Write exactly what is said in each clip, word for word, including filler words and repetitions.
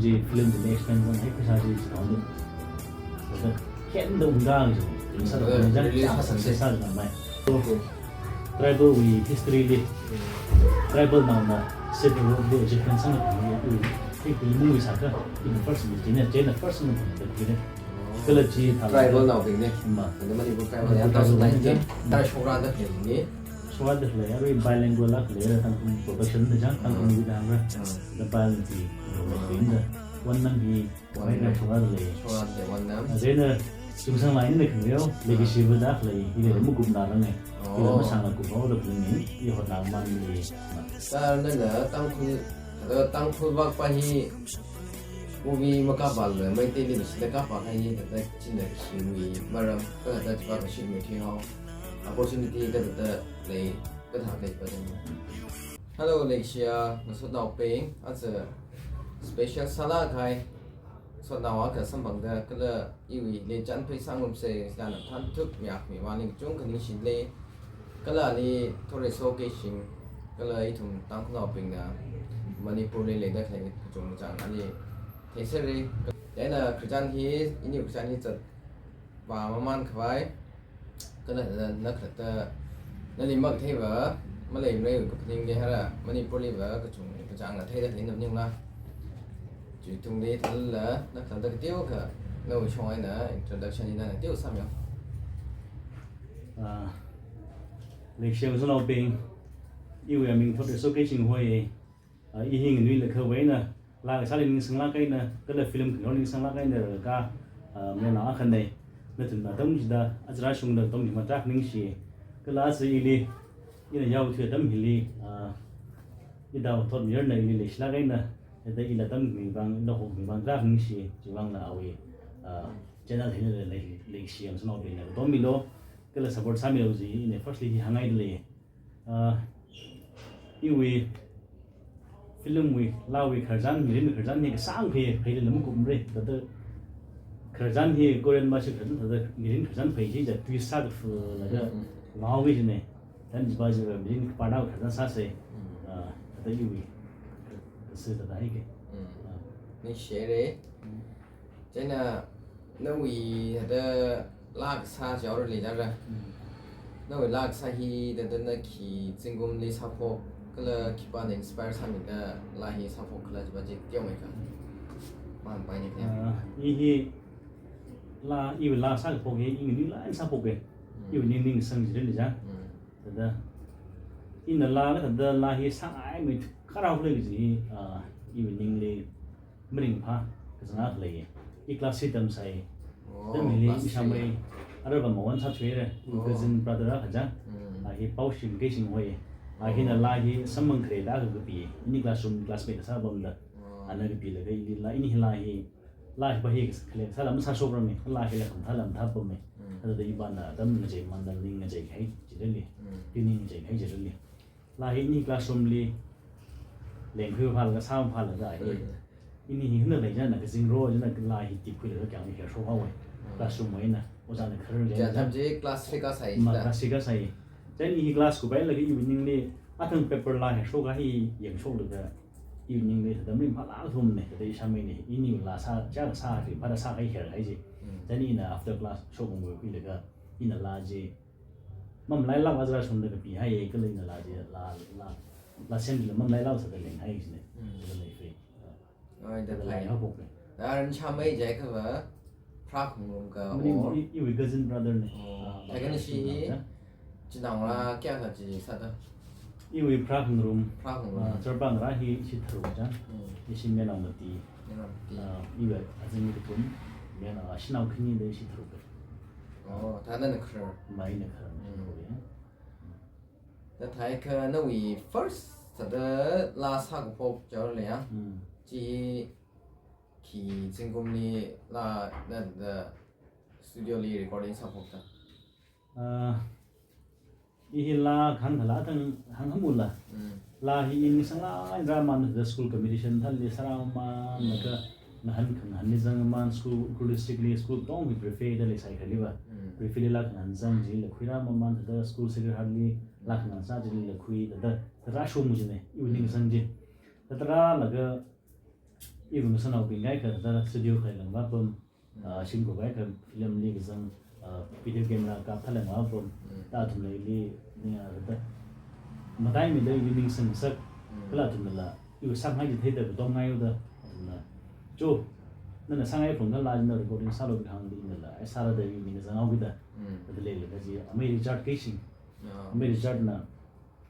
Chi film the next time zang hai pheisā chi chinaoli. Khen da ungda ang chi. Sā da release success sā da mai. So, tribal wui history li, tribal naona set the world the achievement sāda, i, i, i movie sākha, i first movie ne, chieina first movie ne. Kala chi thā. Tribal naobing ne. Ma. Kala Manipur tribal ya, Manipur tribal two thousand nineteen. Ne. Thāda shokra da khalei ne. Shokra da khalei, arui bilingual la khalei, Tangkhul production da chang, Tangkhul movie da hāngra. The bilingual film da. One nam hi, wai da shokra da lei. Shokra da lei, one nam. Ajena, chungsanglāk eina khangareo, legacy va da khalei, hi le mu kupna rang ne. Hi le masang la kup haoda khalei ne, i hotnā man le. Sir, nana Tangkhul, thāda Tangkhul vak pa hi, movie makapva le, Meiteili mashida kapva kha hi, thāda china shiwui maram, kathāda chiva kashi me thi hao, opportunity kathāda lei, kathā lei pa jang. Hello, leishiya ngasotnaobing, aja special sālāk kahai, ngasotnao akha samphangda, kala iwui le chān pheisā ngarumsa, sāna thanthuk miak mi maning chungkha ningshi le, kala ali thore showcasing, kala ithum Tangkhulnaobingna Manipur li leida khalei kachungkha chang ali theisera. Chieina khararchan hi, ini khararchan hi chat va maman khavai, kala na, na khalatta, nali makathei va, maleimara kaphaning le hara, Manipur li va kachungkha chang la theida khalei nam ningla. Chi tungli thālala, na khalatta kateokha, nawui shong eina introduction hi nana kateo sāmiyo. Ah, leishiya ngasotnaobing, iwui aming thot showcasing hoi, ah, i hi nganuilakha vāna, laa kasāli ningsanglāk eina, kala film khangareo ningsanglāk eina rālaga, ah, mayarnao akhana, nathumna atam chida, aja rāshungda atam hi matrak ningshi, kala aja ili, ina yaothui atam hili, ah, ithum thot mayarna ili leishilāk eina, thāda ila tammi vang, ila hokmi vang trak ningshi, chiwui vangla awui, ah, channel hili le, le, leishiya ngasotnaobingna katom milo, kala support sāmilo chi, ina firstly hi hāngngaida lei. Ah, iwui film wui, laawui khararchan, mirin khararchan hi kasāng phei, phei le lam kumre, thāda khararchan hi Korean mashit khararchan, thāda mirin khararchan phei chi ja twist sāda fu laga Mm, mm. Ngaoki jine, then chiva chiva mirin kaparnao khararchan sāsa, Mm. ah, thāda iwui, ka, kasā thāda haike. Mm. Ah. Ningshire. Mm. Chieina nawui thāda laa kasā jaora le jara. Mm. Nawui laa kasā hi thāda na khi zingkumli sāphok, kala khipāna inspire sāmida laa hi sāphok khala chiva chi teomeikha. Mapaini kha. Ah, i hi laa, iwui laa sākaphok hi i nganingla eina sāphoka. Mm. Iwui ning ningsang jira le ja. Mm. Thāda ina laa kathāda laa hi sāngaimei kharao le kaji, ah, iwui ningli maringphā kazang akha lei. I class three tamsai. Oh, atam hili class three. Ishāmei, araba mawan sāthuira. Oh. Cousin brother akha ja. Mm. A hi Paoshim Keishing hoi. A hina Oh. laa hi samphang kharei da akha kapi. Ini classroom classmate sāpamda. Oh. Ana kapilaga ili laa, ini hi laa hi. Laa hi pa hi khalei sāla masāshokrame. Laa hila khamathā la mathāpame. Mm. Thāda ipana atam ngacheimanda ning ngacheikahai jira le. Mm. Pi ning ngacheikahai jira le. Laa hi ini classroom li lengkhui phālaga sāphālaga hi. Mm. Ini hi hina lei jana kazingro jana laa hi tipkhuilaga kayāng hi hershok haowa. Mm. Classroom wui eina ojāna kharar Ja, jana. Tam chi class three kasāi Ma, sida. class three kasāi. Chieina hi class kupailaga iwui ningli athang paper laa hershoka hi yangshoklaga iwui ningli thāda maringphālāk thumne, thāda ishāmeina, ini laa sā, ja sā ri, phāda sākahai herhai ji. Mm. Chieina ina after class shokungwui khuilaga, ina laa chi mamalailāk aja rāshungda kapihai, kala ina laa chi, laa, laa, laa semla mamalailāk sāda lenghai jine. Mm. Thāda leifei. Oi, thāda thāda phai. Laa haophok le. Thāda ishāmei jiakha va, Phra Khangrum ka, Mani, oh. i, iwui cousin brother ne. Oh. Ah, Thaikan cousin shi hi, brother. Chinaongarā kayākha chi sāda. Iwui Phra Khangrum. Phra Khangrum. Ah, Charpangarā hi ishi tharuk ja. Mm. Ishi mayarnao mati. Mayarnao mati. Ah, iwui azingli kathum, mayarnao, ah, shanao khani da ishi tharuk. Oh, thāda na kharar. Mai na kharar. Mm. Kharar ya. Thāda thākha nawui first thāda laa sākaphok jaora le ya. Mm. Chi khi zingkumli laa na thāda studio li recording sāphok ta. Ah, i hi laa khangkhala thang hānghamula. Mm. Laa hi i ningsanglāk eina rāmana thāda school competition thāli sārāmana Mm. ka ngahān khangahān ni zangmana school, Ukhrul district li school katonga hi prefect da leisai khalei va. Mm. Prefect li laa khangahān zang jilala khuirāmamana thāda school Sacred Heart li laa khangahān sā jilala khui thāda, thāda rāshung jine, iwui Mm. ningsang chi. Thāda rālaga Iwui ngasānaobing kaikha thāda studio khalei langva pam, ah, shimkhur kaikha film li kazang, ah, video camera kap khalei langva pam, Mm. thāda athumna ili ningyāng thāda. Mataimida ili ningsang ngasak, Mm. kala athumnala, iwui sāngai chi theida katomngai haoda, athumna. Cho, nana sāngai phalungda laa china recording sālu kahāngda inala, ai sāra da iwui ning kazang haokida. Mm. Thāda leilaga chi, amei Richard Keishing. Yeah. Amei Richard na,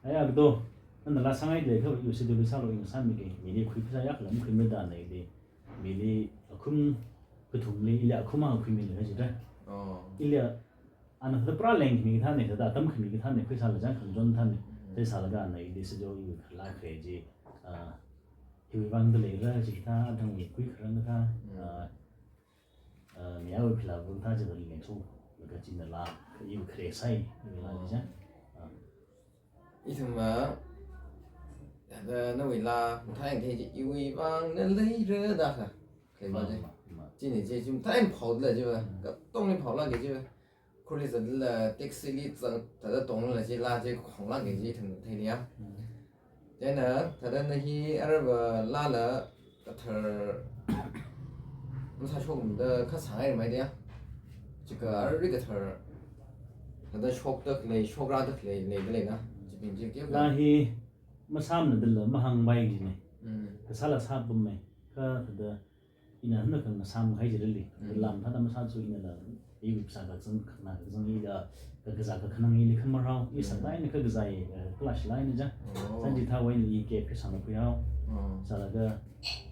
ai akto, nana laa sāngai leikha iwui studio li sālu ina sāmiki, mili khuiphasā yakhalam khuimida na ili. Mili akhum kathumli, ili akhum akha khuimilaga jida. Oh. Ili a, ana thāda pura lengkhami kathāna, thāda atam khami kathāna, khuisāla chang khamchon thāna. Mm. Chi sālaga ana ili studio iwui khalā khare chi, ah, hiwui vangda leira chikathā, athangwui khuikharang kathā, Mm. ah, ah, mayarwui phila vang thā chida leithu, laga china laa, iwui khare sai, iwui laa Oh. ni chang. Ah. Ithum ma, thāda nawui laa, mathāyang thei chi, iwui vangna leira da kha. Khalei ma Ma, chi. ma, ma. Chini chi, chi mathāyang phaoda lei chi va. Mm. Katongli phaolāka chi va. Khurli zatlala, taxi li zang, thāda tonglala chi, laa chi khonglāka chi, ithum theiliya. Mm. Chieina, thāda na hi arva laala kathar masāshokmada kha sāngai mai diya. Chika arui kathar thāda shokda khalei, shokra da khalei, leida leina. Chibing chi keu Laa hi masāmana dala mahāngpai jina. Mm. Kasāla sāpam mai. Kha thāda ina hana khangasām kahai chili. Mm. Lam thāda masāchu inala, iwui phasā kakazang, khana kakazang ila, kakazā kakhanang ili khamarao, i Mm. sāda ina kakazā i, eh, clash la ina chang. Oh. Sanji thāwui eina i gap hi sānakhui hao. Oh. Sālaga,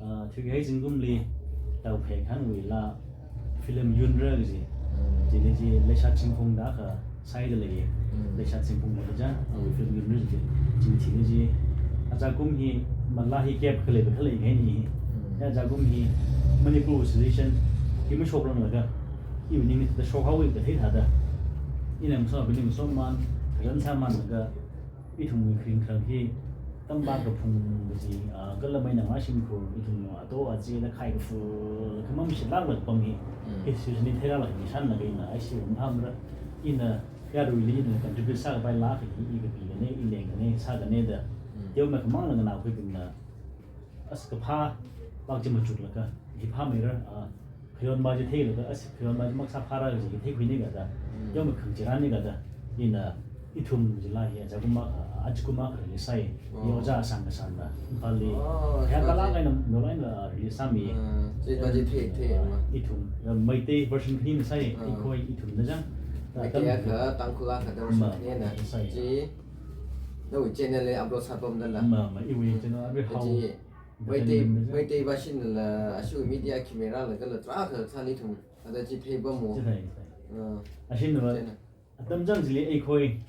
ah, thuikahai zingkumli, Taophei Khanwui laa, film Yunra kaji. Mm. Chili chi Leishat Shingphung da kha sāda lei. Mm. Leishat Shingphung da chang, awui film Yunra chi. Chi thili chi, ajakum hi, malaa hi gap khalei, khalei kahaina hi. Mm. Ya ajakum hi, Manipur situation, hi mashokranglaga, iwui ningli thāda shok haowa kathei thāda. Ina masābing ningso man, kharan sāmanlaga, ithumwui kharing kharak hi, tampa kaphung kaji, ah, kala mai nang ashimkhur, ithum ato achi da khai kafu, khamam shitlākla pam hi. Mm. Hi situation hi theirālaga nishanlaga ina, ai shi mahamra, ina, yaruili ina contribute sākapai laa kha hi, i kapi kane, i leng kane, sā kane da. Mm. Teomeikha mang nganākhuibingna, as kaphā, vak chi machuklaga, hi phāmeira, ah, khayon va chi theilaga, as khayon va chi maksā phāra kaji hi theikhuini kada. Mm. Teomeikha khangachee rāni kada. Ina, ithum chila hi, ajakum akha, ajakum akha release sāi. Oh. Yo ja sang kasang da. Kali. Oh, ya kala kaji. Kaina, no laina release sāmi. Ah, chi va chi thei, thei ma. Ithum, ya Meitei version hi na sāi, Ah. Ikhoi Ithum na chang. Meitei akha, Tangkhul akha da version Ma, hi na. Sāi. Chi, nawui channel li upload sāpamda la. Ma, ma, iwui Mm. channel, arui hao. Chi, Meitei, Meitei version la, ashu media camera la, kala tarākha sāli ithum, ada chi theipam mo. Chi thei, thei. Ah. Ashin va, China. Atam chang chili eikhoi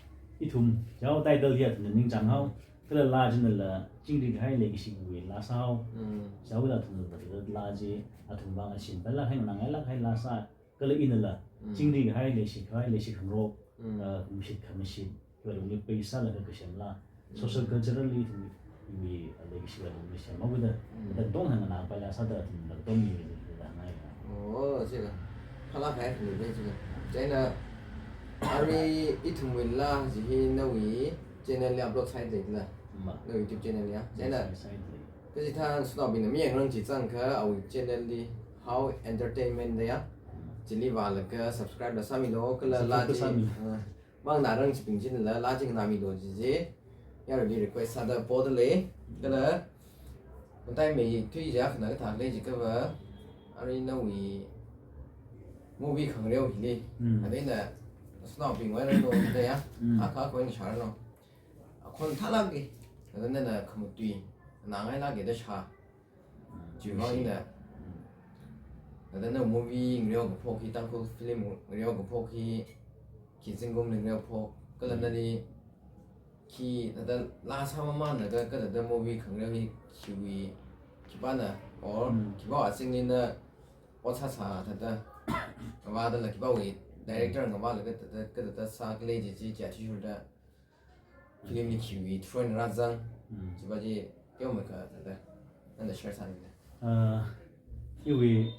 ithum, chao title hi athumna ningchāng hao, kala laa chinala, chingri kahai leikashiwui laa sāhao. Mm. Chao kala athumna laa chi, athum vang ashin, pala hai nganāngailāk kahai laa sā, kala inala, Mm. chingri kahai leishi kahai, leishi khangarok, Mm. ah, khangashit khamashit, kala lungli pheisālaga kasem laa, social Mm. culturally ithum, iwui, ah, leikashiwui lungli sem haoda, Mm. da dong hāng nganāpai laa sāda athumna katom mi da ngai. Oh, chila. Phalāk kahai ni de chila. China, arui ithumwui laa chi hi nawui channel li upload sāi de la. Ma. Nawui YouTube channel ya. China, Yes, yes, I do. Kachithā ngasotnaobingna mayangrang chi chang kha awui channel li Hao Entertainment da ya. Mm. Chili vālaga subscribe la sāmilu, kala Subscribe laa la chi, sāmi. ah, manganārang chibing chinala laa chi nganāmilu chi chi. Yaruili request sāda poda lei. Kala, mataimei thui ja khana kathā lei jiakha va, arui nawui movie khangareo hili. Mm. Ada ina, ngasotnaobingwui rālo da ya. Mm. Akha akha wui ngasharālo. Akhon thālāka, ada nana khamatui, nganāngailāka da shā. Mm. Chiwui vang ina. Mm. Ada na movie ngareo kaphok hi, Tangkhul film ngareo kaphok hi, khi zingkum ngareo phok, kala Mm. nali, khi, ada laa sāmamānlaga, kala da movie khangareo hi, khiwui, khipāna, or, Mm. khipā azingli na, ot sāsā, thāda, ngavāda la khipāwui, director Mm. ngavālaga, thāda, kala da sākhalei chi chi, chi athishurda, film li khiwui throne rāzang, Mm. chiva chi teomeikha thāda, nana share sāni da. Ah, iwui,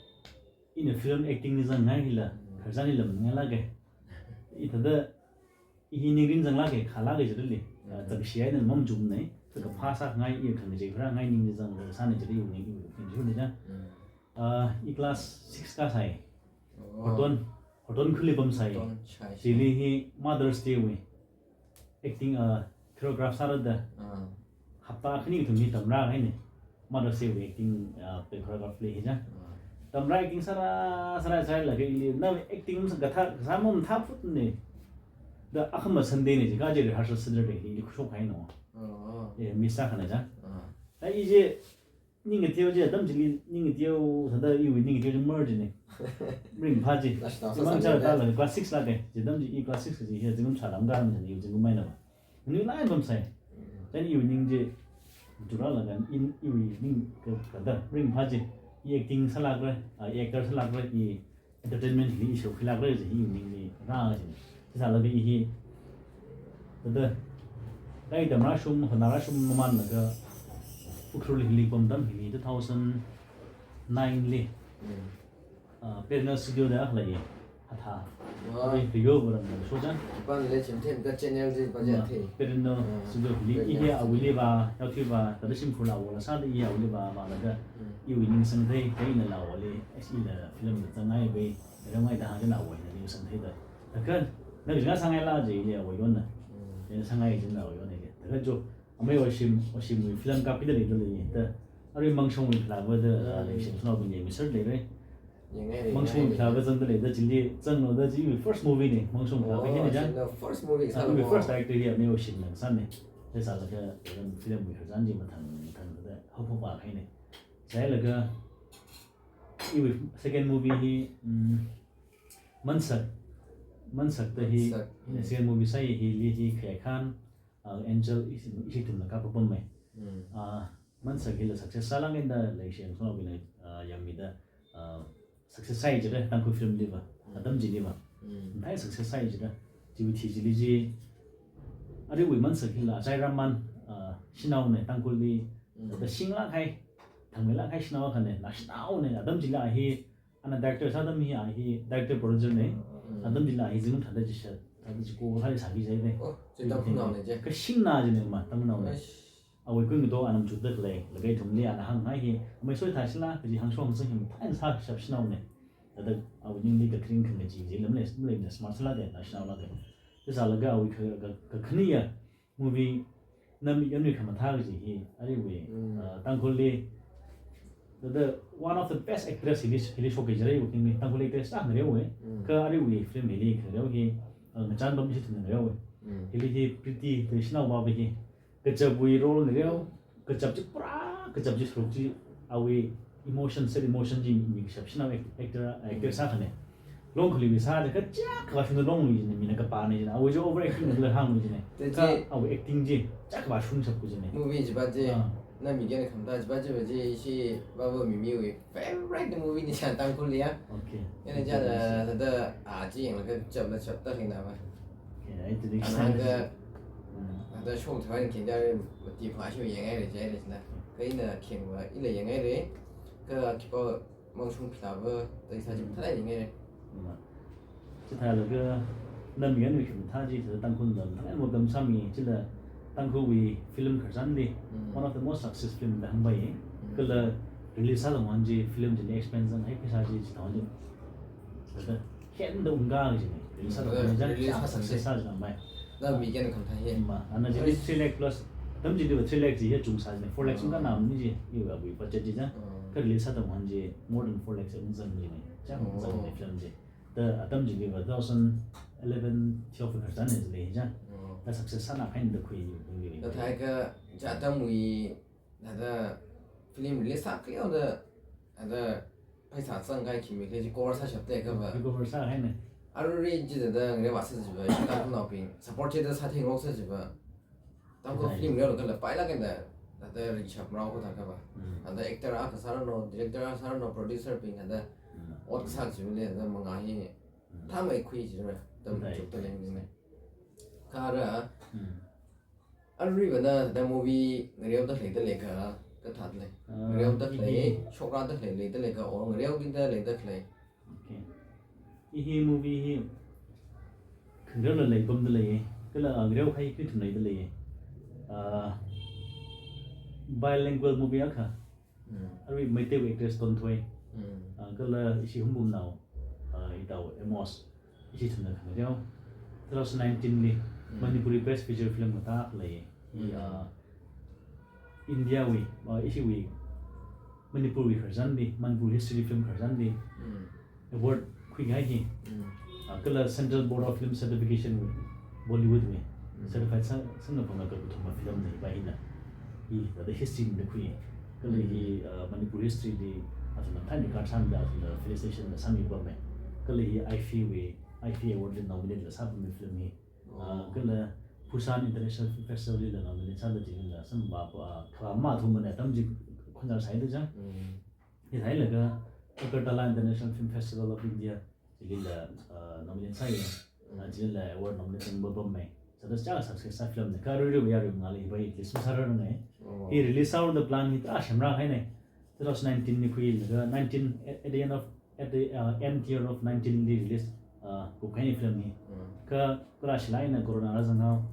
ina film acting li zangngai hila, Mm. khararchan hila mangailāka. I thāda, i hi ningrin zanglāka, khalāka chili. Ah, Mm. thāda kashi eina mamachumna, thāda kaphā sāngai, i khangachee kharāngai ningli zanglaga sāna chili iwui ning, iwui ning shu ni da. Mm. Ah, i class six kasai. Oh. Horton, Horton khuli pamsai. Horton, chai, chai. Chili hi Mother's Day wui acting, ah, choreograph sāra da. Ah. Hapta khani kathum hi tamra haine. Mother's Day wui acting, ah, pe choreograph lei hi ja. Ah. Tamra acting sāra, sāra, sāra laga ili na acting sa katha, sa mum tha phut ne. Da akhama Sunday ne ji, kaje rehearsal Saturday ni ili khushok haino. Oh. Eh, miss sākhana ja. Ah. Da i je, ning ngateo je, atam chili ning ngateo, thāda iwui ning ngateo je mer jine. Ringphā je. Last time imang sāsā chara ne. Tala class six la ke. Je atam chi i class six ji hi zingkum chālam karam jine, iwui zingkum maina ba. Nui lai pamsai. Mm. Then iwui ning je, jura laga in iwui ning ka, kathāda ringphā je. I acting sālākra, ah, i actor sālākra, i entertainment li i show khilākra je, iwui ningli rā je. Sālaga i hi, thāda, kai tamra shum, honara shum mamānlaga, Ukhrul hili pam atam hili two thousand nine li. Mm. Ah, Perennial Studio da lei, athā. Wow. Ui, video bu ram da show ja. Ipan le chim them ka channel ji pa ja the. Perennial, ah, Studio hili, Perennial Studio. I hi awuili ba, yaothui ba, thāda shimkhur la wala sāda i awuili ba, ba laga, mm, iwui ning sangthei, kaina la wali, S E la film da zangai be, ramai da hāngda na wai na ning sangthei da. Thākha, na kajinga sāngai la je ili awai yonna. Mm. Ina sāngai jin la wai yonna ke. Thākha jo, amei Oshim, Oshimwui film kapida leida lei, da, arui Mangshongwui phalava da, ah, mm, Leisheng Sanaobingli mi search leira. Yangai lei, Mangshongwui yangai lei. Phalava zangda leida, chili zanglo da, chiwui first movie ne, Mangshong phalava. Oh, hi ne ja. China first movie. Ah, sālo. Iwui first director hi amei Oshimna sāne. Hi sālaga, um, film wui khararchan chi mathang, mathang da, hop hop ba haine. Sālaga, iwui second movie hi, mm, Mansak, Mansak da hi, Mansak, mm, second movie sāi hili hi Khayakhan, ah, Angel, ishi, ishi thumna kapa pam mai. Mm. Ah, Mansak hila success sālāng eina Leisheng Sanaobingna, ah, yangmida, ah, success sāi jira, Tangkhul film li ba, mm, atam chili ba. Mm. Mathei success sāi jira. Chiwui thi chili ji, aruiwui Mansak hila Achai Raman, ah, shanao ne, Tangkhul li, mm, thāda shinglāk hai, thangmeilāk hai shanao akhane, na shanao ne, atam chili a hi, ana director sā atam hi a hi, director producer ne, mm, atam chili a hi zingkum thāda chishat, thāda chiko, thāda sāki jai ne. Oh, chi Tangkhulnao ne je. Kashingna jine ma, Tangkhulnao ne. Eish. Awui kuingato ana machukda khalei, laga ithumli ana hāngngai hi, amei soi thāshila, kaji hāngshong hāngsang hi mathāda sāshap shanao ne. Thāda awui ningli kakharing khangachee chi lam le, lam le smart sāla de, na shanao la de. Sālaga awui ka, ka, kakhane ya, movie Namayonwui Khamathā kaji hi, aruiwui, mm, ah, Tangkhulli, the, the one of the best actress hili, hili shokki jira iwui khani, Tangkhul actress sā ngareo wui. Mm. Kha aruiwui film hili khangareo hi, ah, ngachān pam ishi thumna ngareo wui. Mm. Hili hi Preity, the shanao ba hi, kachapwui role ngareo, kachap chi pura, kachap chi sruk chi, awui emotion, set emotion chi mi kashap shanao act-, actor, actor, mm, sākhane. Long khaluiwui sā de kachak kavā shungda longlu jine, mina kapā ne jine. Awui jo over acting la hānglu jine. Te kha chi awui acting chi, chak kavā shungshap ku jine. Movie chi ba chi, ah, Namayonwui Khamathā chi ba chi ba chi, ishi Baba Mimiwui favorite movie ne sā Tangkhulli ya. Okay. Ina ja da, da, a chi yanglaga chapla chapta hina ba. Okay, ai tadi ana hāngda, mm, hāngda shong thāi khen ja re, mati pha shi yangai re, jai re na. Kha ina khen wa, ila yangai re. Kha khipā Mangshong phalava, thāda sā chi, mm, thāda yangai re. Mm. Chithālaga, Namayonwui Khamathā chi, thāda Tangkhul lam, thāda mo kam sāmi, chila Tangkhulwui film khararchan li, mm, one of the most success film da hāngpai. Mm. Kala release sāda wan chi, film chili expense zang hai pheisā chi, chithāda wan chi. Thāda, henda ungga jine, release sāda wan chi, release sā success sā jina mai. Namayonwui Khamathā hi. Ma, ana chili three lakh plus, atam chili three lakh chi hi chungsā jine, four lakh sung ka, ah, nam ni chi, iwui budget chi ja. Ah. Kha release sāda wan chi, more than four lakh ungzang jine, chang ungzang jine, oh, film chi. Da atam chili va two thousand eleven, twelve khararchan ne chili ja. Oh. Da success sāna khain da khui ni, ni, ni. Da thākha, ja atamwui, thāda film release sākli da, thāda pheisā zangkahai khimi khalei chi cover sāshap te kha va. Cover sāhaine. Arui chi thāda ngareo va sā chi va, Tangkhulnaobing support chi thāda sātheingarok sā chi va. Tangkhul film ngareo kala pailāk eina, thāda ringshap marao ko thākha va. Mm. Thāda actor akha sāranu, director akha sāranu, producer bing thāda, mm, ot kasā chi le, thāda mangā hi, mm, thāmei khui chi ra, tam chukta leng jine. Kha ra, mm, arui va na thāda movie ngareoda leida lei kha, kathā lei. Ah, ngareoda lei, hi, shokra da lei, leida lei kha, or ngareokida leida lei. Okay. I hi movie hi khangareola lei pamda lei, kala, ah, ngareo khai khui thum leida lei. Ah, bilingual movie akha. Mm. Arui Meiteiwui actress Tonthoi. Mm. Kala ishi Hungpungna, uh, itao Amos, ishi thumna khangareo. Two thousand nineteen li, Mm. Manipuri Best Feature Film kathā lei. I, Mm. uh, India wui, uh, ishiwui, Manipur wui kharzanli, Manipur history film kharzanli. Mm. Award khuingai hi. Mm. Uh, kala Central Board of Film Certification wui, Bollywood wui. Mm. Certified sang, sangna phangā kathuma film nei ba hina. I, the history ni khui. Kala hi, Mm. uh, Manipur history li, athumna thani kar san da, athumna felicitation la sāmi ba me. Kala hi IFFI wui, IFFI Award li nominate la sāpam me film hi. Uh, Oh. Kala Busan International Film Festival li la nominate sāda jila samba pa, uh, kala ma thumna tam ji khonzar sai da jang. Mm. Hithālaga Agartala International Film Festival of India, chilila, uh, nominate sāya. Mm. Uh, chilila award nomination ba pam me. Sāda chā success sā film nei. Kha rui rui ya rui ngali ba at least masārar nei. Oh. Hi release out the plan hi ta shamra hai nei. Two thousand nineteen ni khuilaga nineteen, at, at the end of, at the, uh, end year of nineteen li release, uh, kup khai nei film hi. Mm. Kha kura shilai na corona la zang hao.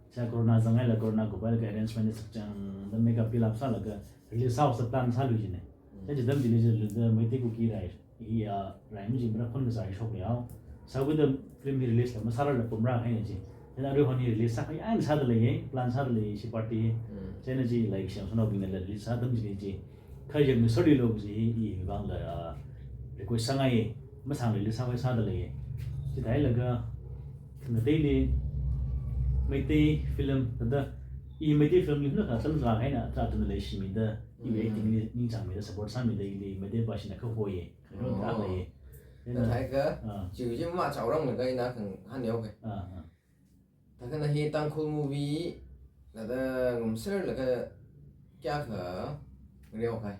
Sa corona zanghailaga corona kuphailakha arrangement ni sakchang da makeup pilap sālaga release house plan sālui jine. Mm. Sa chidam chili chili da Meitei Kuki rai. Iya, rai mi jimra khon kazai shok liao. Sa kuda film hi release la masārar la pumra hai na ji. Then arui hon hi release sākhai ain sāda lei, plan sāda lei shi party. Mm. Sa na ji like shang sono bing la release sādam ji ji. Kha yangmi sorry lo ji hi, i vang la, ah, request sāngai, masang release sākhai sāda lei. Chithālaga, khangateili, Meitei film, tada, i Meitei film li huna kha tam zang hai na, ta tun lei shimida, i Oh. acting li ningchāngmida, support sāmida, ili Meitei ba shina kha hoye. Kha ro ta Oh. lei. Ina, Thākha, ah. Chiu ji ma chao rang na ka ina khang han yao ke. Ah, ah. Thākha na hi Tangkhul movie, nada ngumser laga kayākha ngareo khai.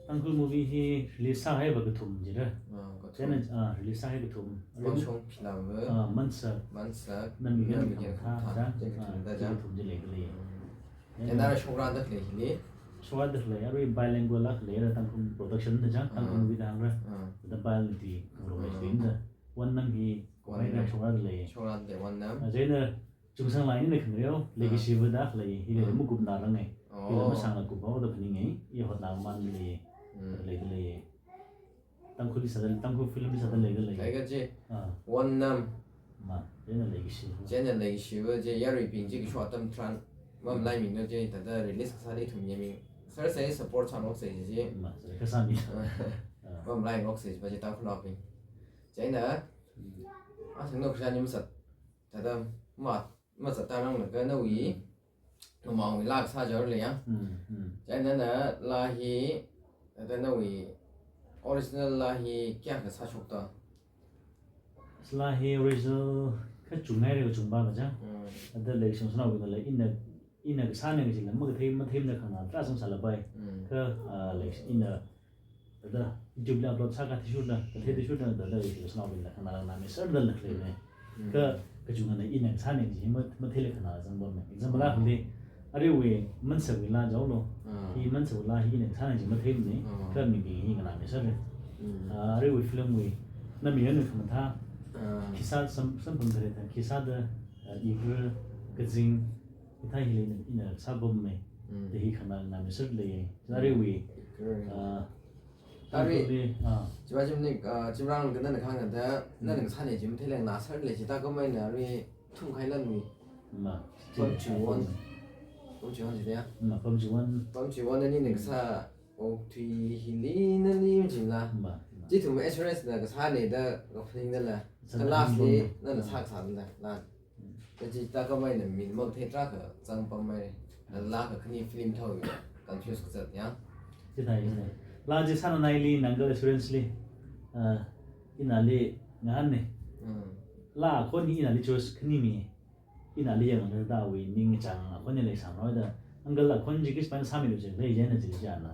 Tangkhul movie hi release sāhai ba kathum jira. Ah, kathum. Chieina, ah, release sāhai kathum. Pangshong Philam va. Ah, Mansak. Mansak. Nami Nami Nami Kha Kha Kha Kha. Jang. Jang Ah, kathum da jang. Kathum ji lei lei. Mm. Chieina ra shokra da lei hili. Shokra da lei, arui bilingual la lei ra Tangkhul production da jang, Tangkhul Ah. movie da ra. Ah. Da bilingual ti, Ah. English da. One Nam hi One Nam. Bilingual shokra da lei. Shokra da lei, One Nam. Ah, chieina Chungsanglai na khangareo, Ah. Legacy va da lei, hi lei Ah. mukup na rang e. Oh. Hi la masang la kup hao da phaning e, i hotna man lei, Mm. lei lei. Tangkhul li sāda, Tangkhul film li sāda lei da lei. Thākha ji, Ah. One Nam. Ma, chieina Legacy. Chieina Legacy va ji, yaruibing ji kashok atam tharan, mamlai ming no ji, tada release kasā li thum yaming. Sir sai support sāngarok sai ji. Ma, sir kasā mi. Ah. Mamlai ngarok sai ji, ba ji Tangkhulnaobing. Chieina, Mm. a sangno kasā ni masat. Tada ma, mazatda rang laga nawui, namaowui laa kasā jao lei ya. Mm, mm. Chieina na laa hi, tada nawui original laa hi kayākha sāshok ta? Laa hi original kachungngai re kachungpa kachang. Mm. Tada lei shong sānao kina lei ina, ina kasā na kajila makathei, mathei na khangna, tra sāng sālapai. Mm. Kha, ah, lei ina Tada YouTube li upload sākha athishurda, kathei athishurda, tada YouTube sānao bingla, khangna langna mi sāda la khalei ne. Mm. Kha, kachungana ina sāne ji, ma, matheila khangna zangpam ne. Example la khalei, aruiwui Mansakwui laa jaolo. Ah. Hi Mansakwui laa hi ina sāne ji mathei ne. Ah. Kha mibing hi khangna mi sāre. Mm. Ah, aruiwui film wui, Nami Yanu khamathā. Ah. Khisā sam, samphang kare ta, khisāda, ah, igra, kazing, hithā hili ina, ina sāpam ne. Mm. Da hi khangna langna mi sāda lei. Aruiwui, Igra. ah, Tari. Tangkhulli, ah. Chiva chim ni, ah, chimrang ka nana khangda, Mm. nana sāne ji matheila na sāra lei ji ta kamai na ri thum khai lan mi. Ma, Pamchiwon. Pamchiwon ji ya. Ma, Pamchiwon. Pamchiwon ni ni kasā okthui hili nali jin la. Ma, ma. Ji thum assurance na kasā ne da kaphaning da la. Sāda Ka last ni pamchiwon. nana sā kasā da la. Mm. Kaji ta kamai na mi makathei tarākha zangpam mai. Mm. Laa kakhane film thao confuse kazat ya. Chithāi, chithāi. Laa chi sānanaili Nangal Assurance li, ah, inali ngahān ne. Mm. Laa akhon hi inali choice khani mi. Inali yanglaga awui ningchāng akhon ni leisāmrao da. Nangal akhon chi kis pan sāmilu jing lei jina ji jana.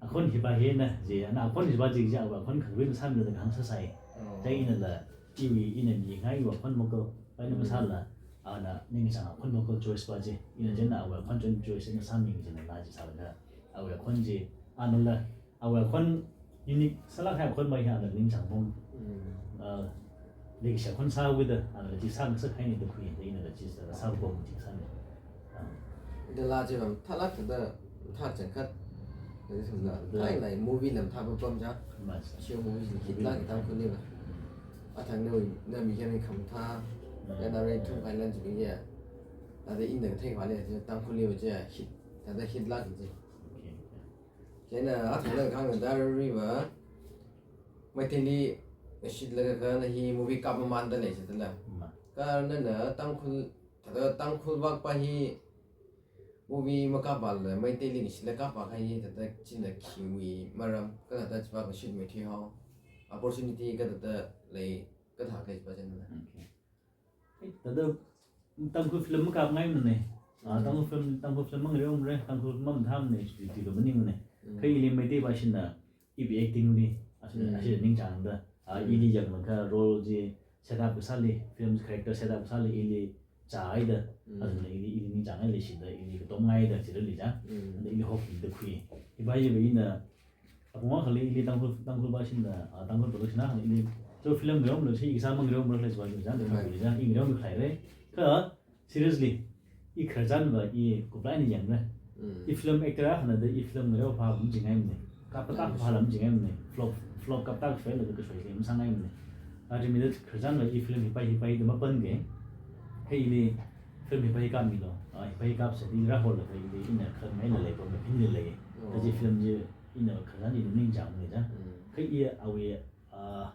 Akhon hi pa hina ji, ana akhon hi pa ji ji, awui akhon khangarui sāmilu da hāng sāsai. Oh. Chieina la, iwui ina mi ngai awui akhon mokal, pa ina Mm. masāla, ana ningchāng akhon mokal choice pa ji. Ina Mm. jina awui akhon chon choice ina sāmi jina la ji sālaga. Awui akhon ji, ana la, awui akhon unique sālāk kahai akhon pa hi ana ningchāng pam. Mm. Ah, leikashi akhon sāwui da, ana la ji sāngasak kahai ni da khui, da ina la ji sā, sāpam ji sāni. Ah. Da laa chi mathālāk da, mathā changkhat. Thāda, thāda. Ai, like, movie lam thāpapam ja. Mas. Shi movie ni hit lāka Tangkhulli va. Athang nawui, na mi kyan khamathā, Mm. ya na rai thum kailan chibing ya. Thāda ina kathei vale, Tangkhulli va ja hit, thāda hit lāka ji. Okay, okay. Chieina athang na khangda ri va, Meiteili shitlaga ka na hi movie kap mamānda lei chitala. Ma. Kha nana Tangkhul, thāda Tangkhul vak pa hi movie makapla, Meiteili shitlaga kap pa kha hi thāda china khiwui maram, kha thāda chiva kashit meithui hao, opportunity kha thāda lei, kathā khalei chiva china. Okay. Thāda Tangkhul film makapngaimana. Ah, Mm. Tangkhul film, Tangkhul film mangareomara, Tangkhul mamathāmana, chi, chi ka maningnei. Mm. Kha ili Meitei pa shina, iwui acting li, ashi, Mm. ashi ningchāngda. Ah, Mm. ili yanglaga role chi set up kasāli, film character set up kasāli, ili chāhaida. Mm. Athumna ili, ili ningchāngai leishida, ili katomngaida, chili ja. Mm. Ili hope mida khui. Hi pa hi va ina, apong akhali ili Tangkhul, Tangkhul pa shina, ah, Tangkhul production akhali ili. So film ngareomala, chi exam ngareomala, chi pa chi ja, Mm. ngareomala, chi ja, i ngareomala khalei re. Kha, seriously, i khararchan va i kuplai ni yangra. Mm. I film actor akhana da i film ngareo pha lam jingaimana. Kap ta kap pha lam jingaimana. Flop, flop kap ta fail la kashoi le masāngaimana. Arimida khararchan va i film hi pa hi pa da mapanga. Hei ili film hi pa hi kapmilo. Ah, hi pa hi kapsa di rahol la hei ili ina khangai la lei pa maphinla lei. Oh. Kaji film chi ina khararchan i ningchāngmana ja. Mm. Kha i awui, ah,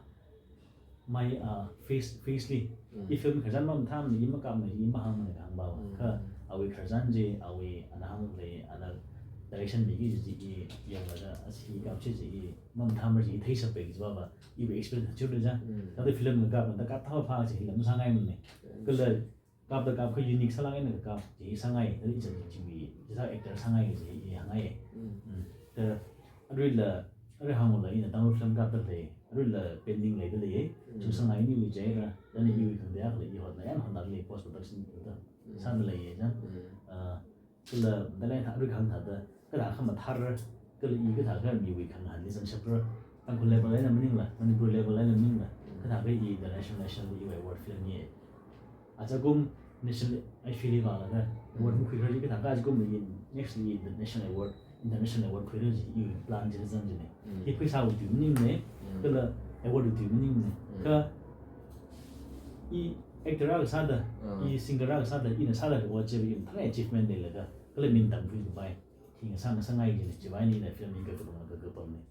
mai, ah, face, face li. Mm. I film khararchan mamathāmana, i makapmana, i mahāngmana kahāng pa va. Mm. Kha awui khararchan chi, awui ana hānglei, ana direction miki chi, chi i yanglaga, ashi kap chi chi i mamathāmara chi i theisāpai kaji pa va, iwui experience churda ja. Mm. Thāda film ngakapmada kap thā pha chi hi lam sāngaimana. Mm. Kala kap ta kap kha unique sālāk eina kap, chi sāngai, thāda i chān chi chiwui, chi sā actor sāngai chi i hāngngai. Mm. Mm. Thāda, aruila, arui hāngla ina Tangkhul film kapta lei, aruila pending leida lei, Mm. chi sāngai niwui jaira, thāda Mm. iwui khangateili i hotna, yan hotnali post production da, Mm. sāda lei ja. Mm. Ah, kala, thāda lei thā, arui khang thāda, kathā khamathāra, kala i kathā kha miwui khangahānli zangshapra, Tangkhul level eina maningla, Manipur level eina maningla, Mm. kathā kha i international, national iwui award film ye. Ajakum national I feel iva laga, award Mm. makhuira chi kathā kha ajakum i next i international award, international award khuira chi i plan chi zang chi ne. Mm. I pheisāwui tui maningnei, Mm. kala award wui tui maningnei. Mm. Kha i actor akha sāda, Ah. i singer akha sāda, ina sāda award chi i thāngai achievement leilaga, kala min tamkhui kapai. Hi ngasā ngasāngai chi ne, chiwui eina film i kakapam kakapamnei.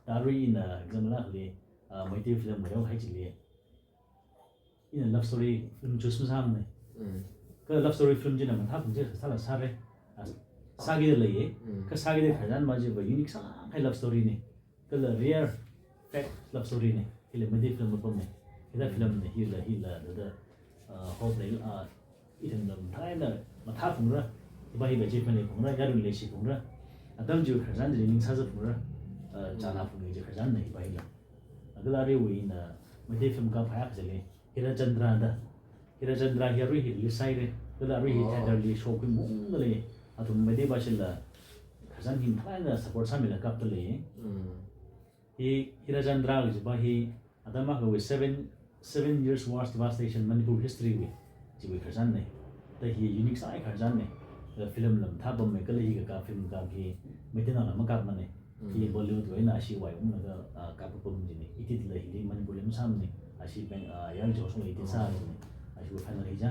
Thāda arui ina example akhali, ah, Meitei film ngareohai chili. Ina love story film choose masāmana. Mm. Kha love story film china mathāphung chi sāla sāra. Ah, sākida leiya. Mm. Kha sākida khararchan pa chi va unique sālākhai love story nei. Kala rare, fake love story nei. Hila Meitei film mapamnei. Hila Mm. film nei, hila, hila, thāda, ah, hope lei, ah, ithumna mathālāk eina mathāphungra, hi pa hi va achievement leiphungra, yarui leishi phungra. Atam chiwui khararchan chili ning sāza phungra, ah, chāna Mm. phungra chi khararchan nei hi pa hila. Kala aruiwui ina Meitei film kaphai akha chili, Hirachandra da. Hirachandra hi arui hi release sāhaira. Kala arui hi Oh. theatre li show khuiungda lei. Athum Meitei pa shila khararchan hi mathālāk eina support sāmila kapta lei. Mm. Hi Hirachandra kaji pa hi atam akhawui seven, seven years wars devastation Manipur history wui, chiwui khararchan nei. Thāda hi unique sālākhai khararchan nei. Kala film la mathāpammei, kala hi kakap film kakap hi Meitei naola makapmanei. Mm. Hi Bollywood wui eina ashi wai unglaga, ah, kapapam chi nei. Itila hili Manipur li masāmanei. Ashi peng, ah, yarui joshung iti Oh. sā chi nei. Ashi final hi ja.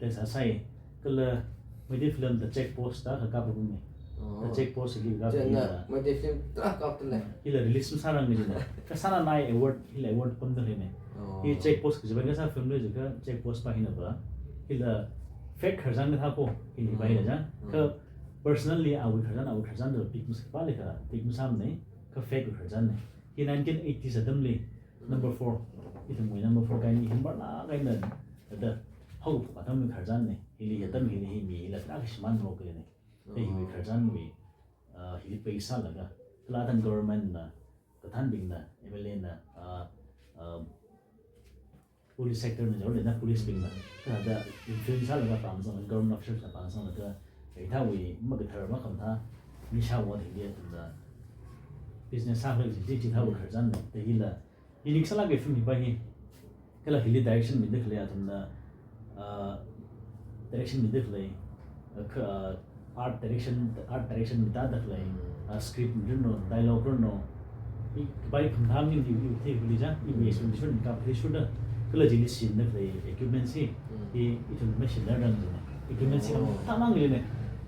Thāda sāsai, kala Meitei film The Check Post da kakapapamei. Oh. The Check Post hi kakap Chieina hila, Meitei film tarākha kapta lei. Hila release masārang chi nei. Kha sānanai award, hila award pamda leinei. Oh. Hi Check Post kaji pa kasā film lei jiakha Check Post pa hina pa. Hila fake khararchan kathā ko, hina pa hina ja. Mm. Kha personally awui khararchan, awui khararchan da pick masāpa leiakha, pick masāmanei. Kha fake khararchan nei. Hi nineteen eighties atamli, Mm. number four. Ithumwui number four kaini hi marlāk eina, thāda, haokaphok atamwui khararchan nei. Hili atam hili hi mi hila tarākha shimānrok leinei. Hi hiwui Oh. khararchanwui, ah, hili pheisālaga, kala atam government na, kathānbingna, M L A na, ah, ah, police sector na jao leina police bingna, kathāda influence sālaga pāngsanglaga, government officials na pāngsanglaga, hithāwui makathar makhamathā, nisha wui thili athumna business sākhalei chi, chithāwui Mm. khararchan nei. Thāda hila unique sālākhai film hi pa hi. Kala hili direction mida khalei athumna, ah, direction mida khalei, ah, kha, ah, art direction, art direction mida da khalei. Mm. Ah, script rino, dialogue rino, i, kapai khamathā maningmana, i, i theikhuili ja, i, i, Mm. shun, shun, kaphei shurda, kala chili shinda khalei equipments hi, Mm. i, ithum mashinda rang jina. Equipments hi Oh. khamathā maningmana.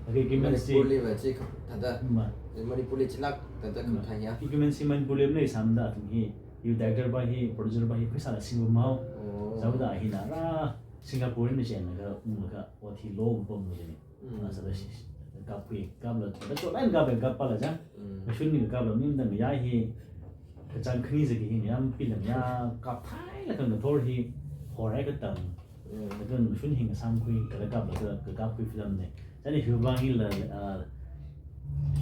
Okay, equipments hi. Manipurli va chi khamathāda. Ma. Manipurli chilāk thāda Ma. Khamathā ya. Equipments hi Manipurli malei sāmada athum hi, i director pa hi, producer pa hi, pheisāla singpamhao. Oh. Sāda hina rā, Singapore na chieina kha, um, kha, ot hi lo pamlu jina. Mm. Ah, sāda shi, shi, kapkhui, kapla, sāda chotlaga kap, kappala ja. Mm. Mashun hi kapla, mi mdang ya hi, kachāng khani sāki hi, yam pilam ya, kapthailakha ngathor hi, horai katam. Mm. Laga mashun hi ngasāmkhui, kala kaplaga, ka, kapkhui film na. Chieina hi vang hila, ah,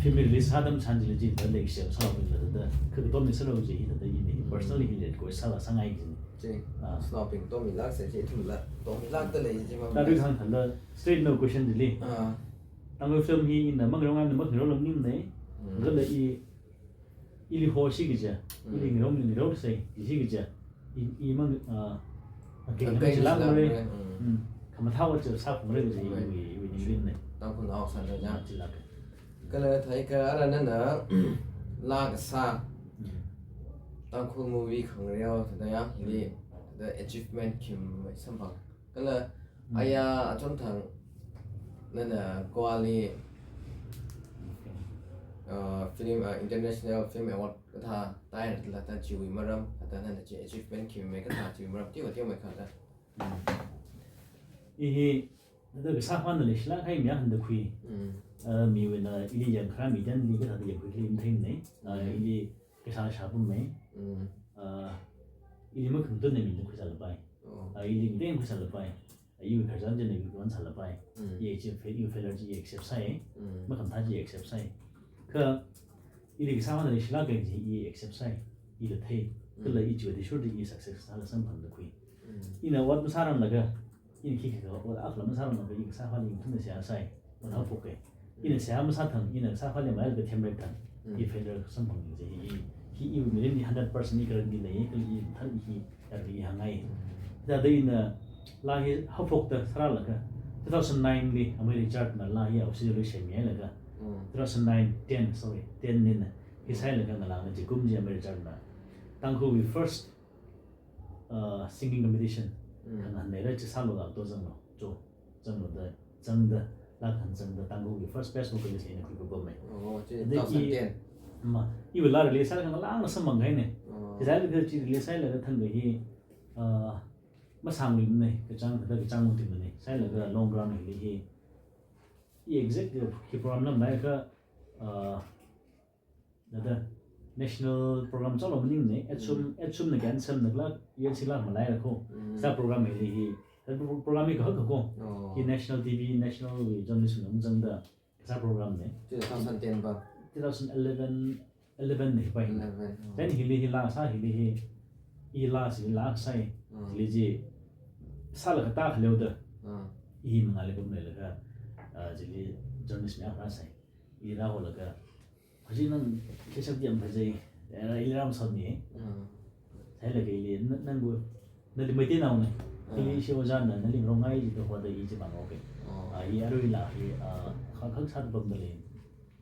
film release sā atam chān chili chi, thāda leisem sālapamla thāda, kha katomli sālu ji hi thāda ina, Mm. personally hi request sāla sāngai jina. Chi, Ah. Snow Pink tomilāk sā chi, ithumla tomilāk da lei chi ma. Thāda hāngthāla, straight no question chili. Ah. Tangkhul film hi ina mangarong, ina mangarongla maningmana. Mm. Kala i, ili hoshi kaja, Mm. ili ngarong, ngarong sai, ishi kaja. I, i mang, ah, okay, Kakai chilāk chilāk mare. Mare, mm. Mm. Khamathā ot chi sāphungre kaja, Right. iwui, iwui ningrin na. Tangkhulnao sāda ja. Ah, chilāk. Kala thākha ara nana laa kasā. Mm. Tangkhul movie khangareo thāda ya, hili, Mm. thāda achievement khi mai samphang. Kala Mm. aya achonthang nana Goa li, Okay. uh, film, uh, International Film Award kathā taira thāda chiwui maram, thāda nana chi achievement khi mai kathā chiwui maram, teowa teomei khala. Mm. I hi, thāda kasā hwanda leishilāk kahai mi akhana da khui. Mm. Uh, miwuina ili yangkharā mi thāda ili kathāda yangkhui khaleina matheimana. Uh, Mm. ili kasā shāpam mai. Mm. Uh, ili makhangatun na mi da khuisālapai. Oh. Uh, ili ngatei khuisālapai. Uh, iwui khararchan china iwui wan sālapai. Mm. I chi fa-, iwui failure chi i accept sai. Mm. Makhamathā chi i accept sai. Kha ili kasā hwanda leishilāk kahai chi i accept sai. Ila thei. Kala Mm. i chiwui athishurda i success sāla samphang da khui. Mm. Ina ot masāranglaga, ina khikha ot akhala masāranglaga, i kasā hwali ithumna seihā sai, ot Mm. haophok ke. Ina seihā masāthang, ina kasā hwali mailaga themrek thang, Mm. i failure samphang ji hi, hi, hi iwui mirin hi hundred percent i guarantee lei, kala i thang hi, guarantee hāngngai. Mm. Thāda ina laa hi haophokta sāralaga, two thousand nine li, Amei Richard na laa hi Australia li semmilaga, Mm. two thousand nine, ten, sorry, ten nina, hi Mm. sālaga ngalāngna jikum chi Amei Richard na. Tangkhulwui first uh, singing competition. Mm. Khangahān leira chi sālu la to zanglu. Cho, zanglu da, zangda, laa khangahān zangda, Tangkhulwui first best vocalist eina khuikapam mai. Oh, chi Thāda i, two thousand ten. Ma, iwui laa release sālaga ngalāngna samphang kahaina. Oh. Chi sālaga chi release sālaga thangkha hi, uh, masāngluimana, kachāng, thāda kachāng mungtingmana. Sālaga Mm. Long Ground hili hi, i exact hi program lam maikha, uh, Thāda national program chālo maningmana, Action, Mm. Action na kan sem na kala, U N C la malaira kho. Mm. Sā program hili hi, thāda pro-, program hi kahak kho. Oh. Hi national T V, national wui journalist na zangda, sā program na. Two thousand ten pa. Two thousand eleven, eleven na hi pa hi. Eleven, oh. Then hili hi laa sā hili hi, i laa si laa sai, Mm. hili chi, sālaga thākha leoda. Mm. I mangāli kum leilaga, ah, chili journalist mi akha sai. I rāholaga, "Hajinang, kashap diam phajai, eh, ili ram sot ni, eh." Mm. Sālaga ili, "Na-, nangbu, nali Meiteinaona. Mm. Ili ishi ojāna, nali ngarong ngai ji to hoda i chi pāng oke." Oh. Ah, i arui laa, i, ah, kha-, khak sāda pamda lei.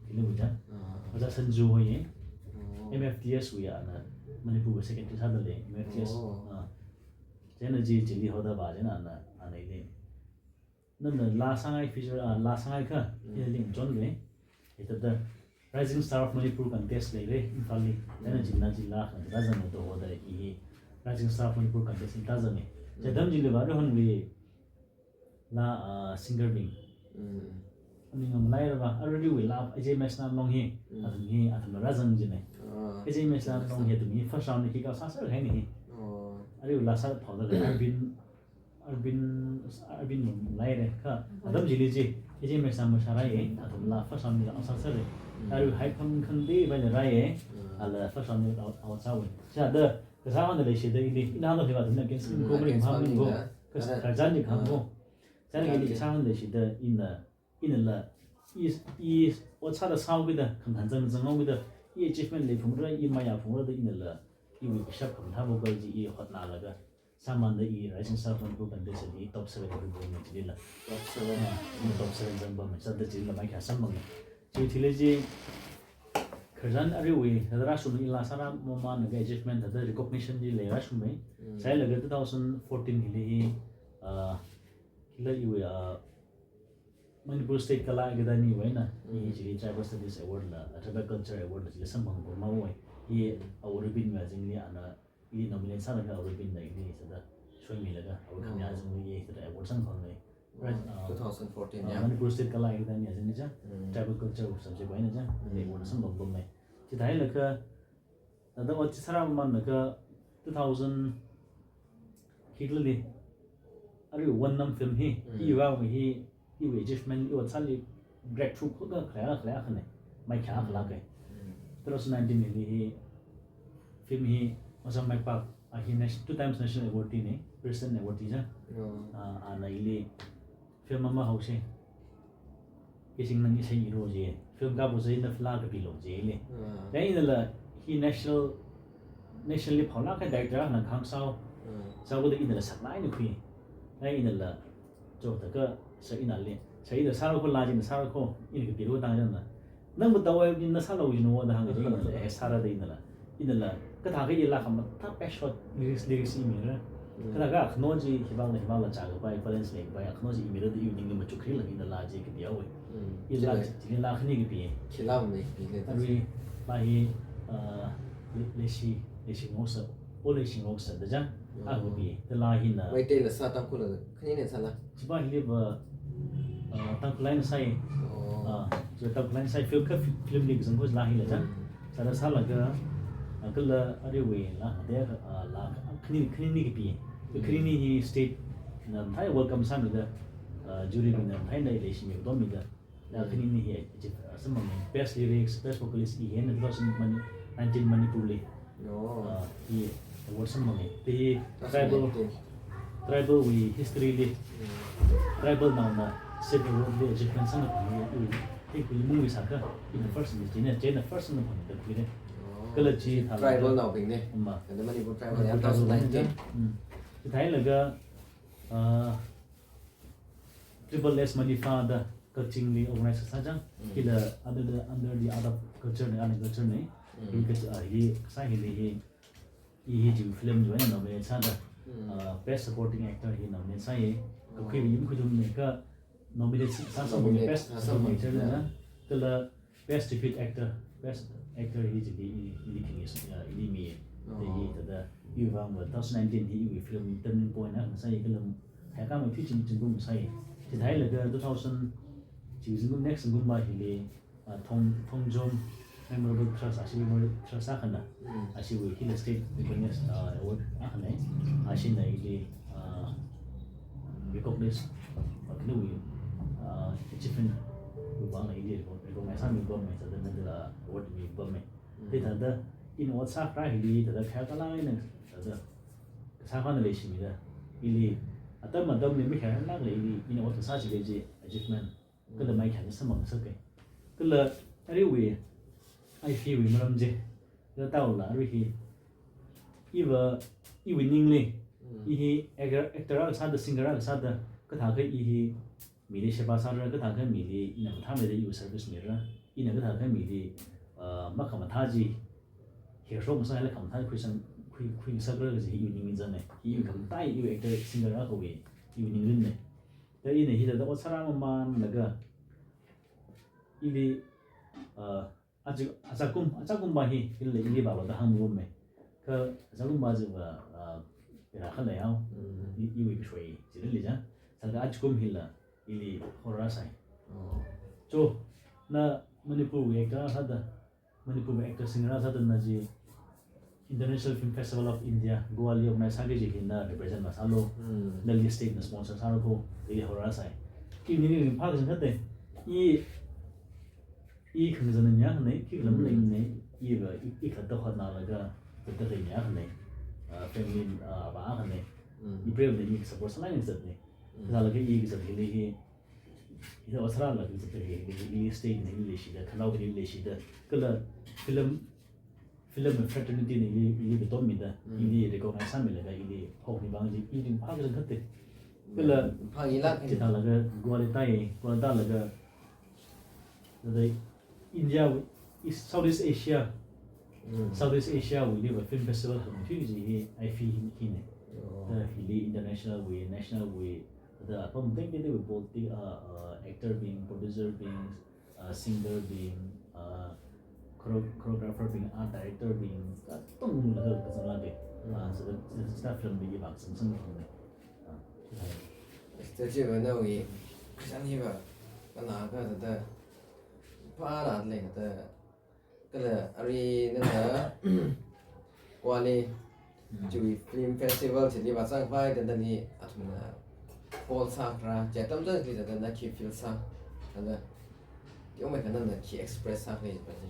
Ili ujā. Mm. Ojā Sanju hoi, eh. Oh. M F D S wui ana, Manipur wui secretary sāda lei, M F D S. Oh. Ah. Chieina chi, chili hoda va, chieina ana, ana ili. Nana laa sāngai feature, ah, laa sāngaikha, Mm. ina lingchon le. Hithāda Rising Star of Manipur contest leira, Imphal li. Chieina Mm. china chila khan thāda zangda hoda i Rising Star of Manipur contest thāda zanga. Mm. Chi atam chili va Rohan wui laa, ah, singer bing. Mm. Aning amalaira va, arui wui laa, A J Mesnam Long hi, Mm. athum hi, athum rāzang jina. Ah. A J Mesnam Long hi athum hi first round li kick out sāser kahaina hi. Oh. Arui laa sāthaoda Arvin Arvin, Arvin mung laire, kha, Mm. atam chili chi, A J Mesnam mashārai, athum laa first round li la sāsāre. Mm. Arui hai khang khang de bai le rai, Mm. ala first round li out, out sāwe. Sāda, kasā hāngda leishida ili, ina hāngda leiva athumna against Mm, ko bari against ma ko, ko. Kas-, Ah. khararchan chi khang ko. Ah. Sāda ili Ah. kasā hāngda leishida ina, inala, i, i, ot sāda sāhaokida, khangahān zang zanghaokida, i achievement leiphungra, i maya phungra da inala, iwui kashap khamathā vocal chi i hotnalaga, sāmānda i Rising Star Manipur contest li top seven khuipamna chilila. Top seven. Ah, i top seven zangpamna, sāda chilila mai kayā samphanga. Chi thili chi, Khararchan aruiwui, thāda rāshungmei, ila sārā mamānlaga achievement, thāda recognition chi leirāshungmei. Mm. Sāhailaga two thousand fourteen hili hi, ah, kila iwui, ah, Manipur State Kala Academy wui eina, Mm. i chili Tribal Studies Award la, ah, Tribal Culture Award la, chili samphang kor mawui. I, Mm. ah, Aurobindo azingli ana, i nominate sālaga Aurobindo na ili sāda shoimilaga, awui khami Mm. azingli i sāda award samphangngai. Right, Mm. ah, Two thousand fourteen, ah, yeah. Manipur State Kala Academy azingli cha, Mm. Tribal Culture subject wui eina cha, Mm. award samphang kor mai. Chithāhailaga, thāda ot chi sārā mamānlaga two thousand hi kala li, arui Vannam film hi, Mm. iwui vang hi, iwui achievement, iwui sāli breakthrough khuka khalei, khalei akhana, mai kya Mm. khala kai. Mm. Two thousand nineteen hili hi, film hi, Ojā Maipak, a hi nat-, two times national awardee na, President Awardee cha. Oh. Ah, ana ili, film ama haosa. Kaching nang isei iro je. Film kapo sāi na film kapilo je le. Ah. Kha inala hi national, nationally phaolāk kahai director na khang sao. Ah. Sao ko da inala saklāk eina khui. Kha inala cho taka sā inala. Sā ina sāra ko la jin sāra ko. Ina kapilo tang jin na. Nang bu tawai ina sālo jin wo da hāng jin inala. Eh, sāra da inala. Inala, kathā kha i laa khamathā best shot lyrics, lyrics i mira. Mm. Kathā kha akhano chi hibang la, hibang la chā kapai, balance lei kapai, akhano chi i mira da iwui ningli machuk khala ina laa chi kapi haowa. Mm. I laa Chile. chi, chili laa khani kapi. Khi laa mei kapi le. Arui, laa hi, ah, le-, leishi, leishi ngoksa, o leishi ngoksa da chang, Mm. a kapi. Da laa hina. Meitei la sā Tangkhul la, khanina sāla. Chipa hili va, ah, Tangkhul eina sāi. Oh. Ah, so Tangkhul eina sāi film kha fi-, film li kazang ko laa hila chang. Mm. Sāda sālaga, ah, kala aruiwui laa, de, ah, laa, khani, khanini kapi. Mm. Khanini hi state na mathāi welcome sāmida, ah, jury bingna mathāi na leishimi katom mida. Laa Mm. khanini hi, ah, samphang best lyrics, best vocalist i hina two thousand nineteen Manipur li. Oh. Ah, i award samphanga. Te hi That's tribal, amazing. Tribal wui history li. Mm. Tribal naona state award li achievement samphang i, i, i, i mungwi sākha. In the first in the, in the first samphang da khuida. Oh. Kala chi thāla Tribal da. Naobing ne. Amma. Kala Manipur tribal Manipur ya tribal two thousand nineteen. Mm. Chithāhailaga, ah, Triple S Manifa da Kakchingli organize sā chang. Mm. Kila under the, under the Art of Culture ne, Art and Culture ne. Mm. Hi ka, ah, hi kasā hili hi, i hi chi film wui eina nominate sāda. Mm. Ah, best supporting actor hi nominate sāya. Kakhui Mm. yum khuidum ne ka nominate sā, sā, sā Nominate, best sā, sā, supporting actor yeah. Na. Kala best debut actor, best actor hi chili i, ili khani, ah, ili mi. Oh. Te hi thāda, iwui vang va two thousand nineteen hi iwui film turning point na sāi kala, hai ka ma phi ching ching kum sāi. Chithāhailaga two thousand, chi zingkum next zingkum va hili, ah, Thong, Thongchom Memorial Trust, ashi Memorial Trust akhana. Mm. Ashiwui hila state recognize, ah, award akhana. Ashina ili, ah, recognize, ah, khanawui, ah, achievement wui vangla ili recog-, recognize sāmi pam mai, thāda medal, ah, award mi pam mai. Mm. Te thāda, ina ot sākharā hili, thāda khayā kala ina, thāda, sākhavai na leishimida. Ili, atam atamli mi khayā lākla ili, ina ot sā chili chi achievement. Kala mai khani samphang sāka. Kala aruiwui I P wui maram chi. Kala taola arui hi. Iva, iwui ningli. Mm. I hi actor, actor akha sāda, singer akha sāda. Kathā kha i hi mili sheba sāra, kathā kha mili ina mathāmeida iwui service mira. Ina kathā kha mili, ah, makhamathā chi. Hero masāla khamathā khuisang, khui, khuisakra kaji iwui ningli zanga. Iwui Mm. khamathā iwui actor singer akhawui. Iwui ningli ne. Kha ina hithāda ot sārā mamānlaga, ili, ah, aja, ajakum, ajakum va hi, ili, ili vālo da hāngmamei. Kha ajakum va jiva, ah, ira khalei hao, Mm. i, iwui kashoi, chili li ja. Sāda ajakum hila, ili horror sāi. Oh. Cho, na Manipur wui actor sāda, Manipur actor singer sāda na chi International Film Festival of India, Goa li organize sāki kaji hina represent masālu. Mm. Delhi state na sponsor sāra ko, ili horror sāi. Iwui ningli ringphā kazang khatte. I, i khangazan nya khanei, khi lam Mm. lei nei, iva, i, i khatta hotnalaga, khatta lei nya khanei. Ah, family, ah, va khanei. Mm. I brave nei, i support sālāk nei zatnei. Mm. Kazat laga i kazat hili hi, Ina ot sārā la kazat hi, ili, ili state na ili leishida, khanao ili leishida. Kala film, film fraternity na ili, ili katom mida, Mm. ili recognize sāmilaga, ili hok ni bang ji, ili phak kazang khatte. Kala Mm. Phak ilāk. Chithālaga, Goa li tai, Goa li tālaga, thāda India wui, East, Southeast Asia, Mm. Southeast Asia wuili va film festival hangthui chi hi IFFI hi, hina. Oh. Thāda hili international wui, national wui, thāda apam tengtengwui politics, uh, uh, actor bing, producer bing, uh, singer bing, uh, choro-, choreographer bing, art director bing, katongla kazanglāka. Mm. Uh, so that, so that film bing iva samsam thongna. Uh, Statue va nawui, kashan hiva, kana ka thāda, phāra lei thāda, kala arui nana, Guwahati, Mm. chiwui film festival chili vāzangpai thāda ni athumna call sākra, chi atam chili thāda na khi feel sā, thāda, yongmei khanana khi express sākra pa chi.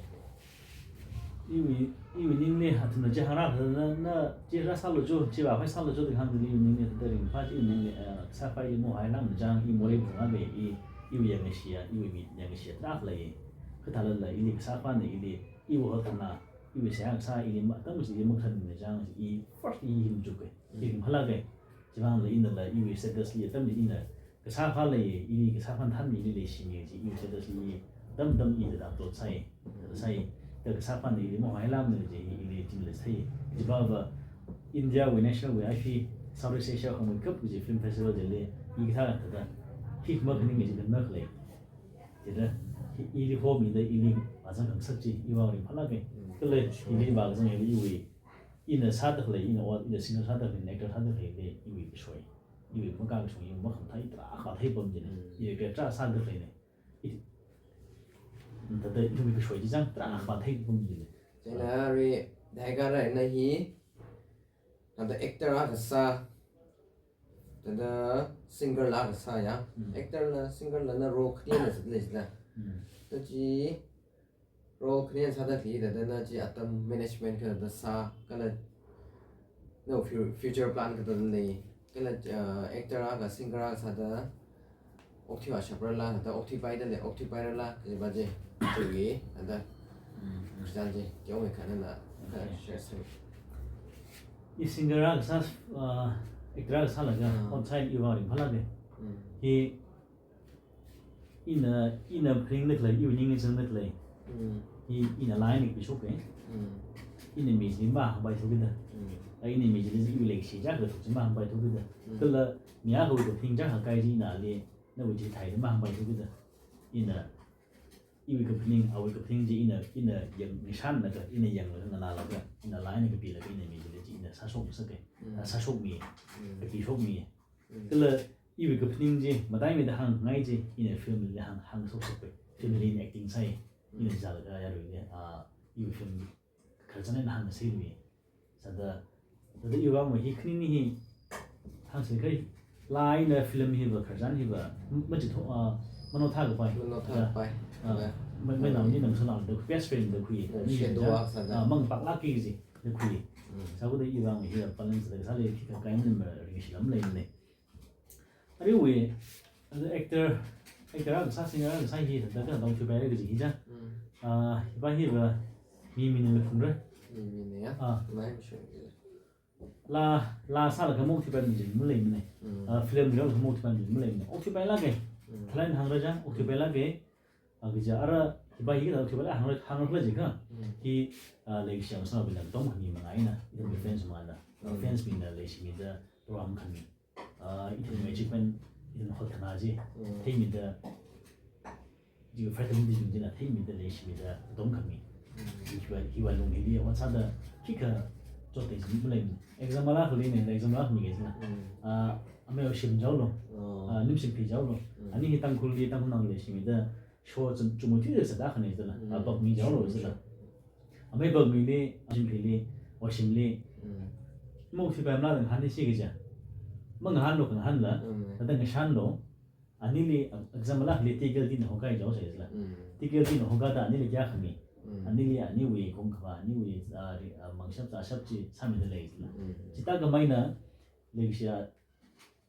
Iwui, iwui ningli athumna chi hāngra thāda na, na chi rāsālu jo, chi vāpai sālu jo da hāngda iwui ningli thāda ringphā chi iwui ningli, eh, sāpai i mohai lam jang i morei bung abe i, iwui yangkashiya, iwui mi yangkashiya tarākha lei. Kathālala ili kasāpana ili, iwui hotkhanā, iwui seihā kasā ili ma, atam chi ili makhanna jang i first i him chuke, i him halake. Chivangla inala iwui status li atamli ina kasāpha lei, ili kasāphan thanmi ili leishimi chi iwui status li atam atam ina da upload sai, sai. Da kasāphan ili mohai lamna chi ili chimla sai. Chiva va India wui national wui IFFI, Southeast Asia khongwui kap chi film festival chili i kathā thāda hi makhaning chi makhalei. Thāda, hi, ili homida ili vāzang khangasak chi, iva ringphālāke. Mm. Kala, ili vāzang ili iwui, ina sāda khalei, ina ot, ina singer sāda khalei, actor sāda khalei, iwui kashoi. Iwui makakashoi, iwui makhamathei tarākha theipam china. Mm. Iwui character sāda khaleina. I, thāda iwui kashoi chi jang tarākha theipam china. China ri, daiga rai na hi, thāda actor akha sā, thāda singer la akha sā ya. Mm. Actor la, singer la na role khani na zat lei zila. Mm. Thāda chi role khani sāda khi thāda na chi atam management kathāda sā, kala na fu-, future plan kathāda lei, kala, uh, actor akha singer akha sāda okthui vāshapra la, thāda okthuipaida lei, okthuipaira la, kaji pa chi, chiwui, thāda, Mm, mm. Khristian chi, yongmei khanana, kha Okay. share sāmi. I singer akha sā, uh, actor akha sālaga, Mm. outside iva ringphālāke. Mm. Hi, ina, ina phaning da khalei, iwui ning zangda khalei. Mm. Hi, ina line ni pishoke. Mm. Ina mi chi mahāngpai thukida. Mm. A ina mi chili iwui leikashi chākha thuk chi mahāngpai thukida. Mm. Kala mi akhawui kaphaning chākha kai chi ina ali, nawui chithei chi mahāngpai thukida. Ina, iwui kaphaning, awui kaphaning chi ina, ina yang, ngashanlaga, ina yanglaga, nganālaga, ina line ni kapilaga, ina mi chili chi ina sāshok masake. Mm. Ah, sāshokmi, Mm. kapishokmi. Mm. Kala iwui kaphaning chi, mataimeida hāngngai chi, ina film li hāng, hāngshokshokpai. Film li ina acting sai, ina Mm. zālaga yaruili, ah, iwui film khararchan eina hāngsāmi. Sāda, sāda iwui vang hi khani hi, hāngsākahai, la ina film hiva, khararchan hiva, m-, machitho, ah, manaothā kapai. Manaothā Sāda, kapai. ah, Sāda. ma-, ma Mm. naoni nang sānao da, best friend da khui. Mm, Ni share sāda, do work sāda. ah, mang paklākki kaji da khui. Mm. Sākhuda iwui vang hi, balance da kasā lei, khikha kai maningmara, ringshi lam leimana. Aruiwui, uh, actor, actor akha sā, singer akha sā hi, thāda katongthuipaira kaji hi ja. Mm. Ah, hiva hiva, mi miningla phungra. Mi mina ya. Ah. Mai mi shung ji. La, la sālaga maokthuipai mi chi maleimana. Mm. Ah, film li maokthuipai mi chi maleimana. Okthuipailāke. Mm. Khalei eina hāngra ja, okthuipailāke. Ah, kaja ara, hiva hi katongthuipaila hāngra, hāngra khala jiakha. Mm. Hi, ah, leikashi masābingna katom khami manga eina, ithum Mm. fans mangana. Mm. Fans bingna leishimida program khami. Ah, ithum Mm. achievement, ithum hotkhanā chi, Mm. theimida, chi fraternity bing china, theimida leishimida, katom khami. Mm. Hiva, hiva lung hili, ot sāda, khikha, chotda chi maleimana. Exam la khaleina, exam la khami kaji na. Mm. Ah, amei oshim jaolo. Oh. Ah, nimshim phi jaolo. Mm. Ani hi Tangkhulli, Tangkhulnao leishimida, show chum, chum thuida sāda khani zila. Mm. Ah, bak mi jaolo zila. Amei bak mili, oshim phili, oshimli. Mm. Maokthuipaimala da ngahān ishi kaja. Mangahānlo kangahānla, Mm. thāda ngashanlo. Anili, exam la khali TKLD na hokai jaosai zila. Mm. TKLD na hokada anili kya khami. Mm. Anili, aniwui kongkava, aniwui, ah, ri-, ah, mangshap, zāshap chi, sāmida lei zila. Mm. Chithākhamei eina, leikashiya,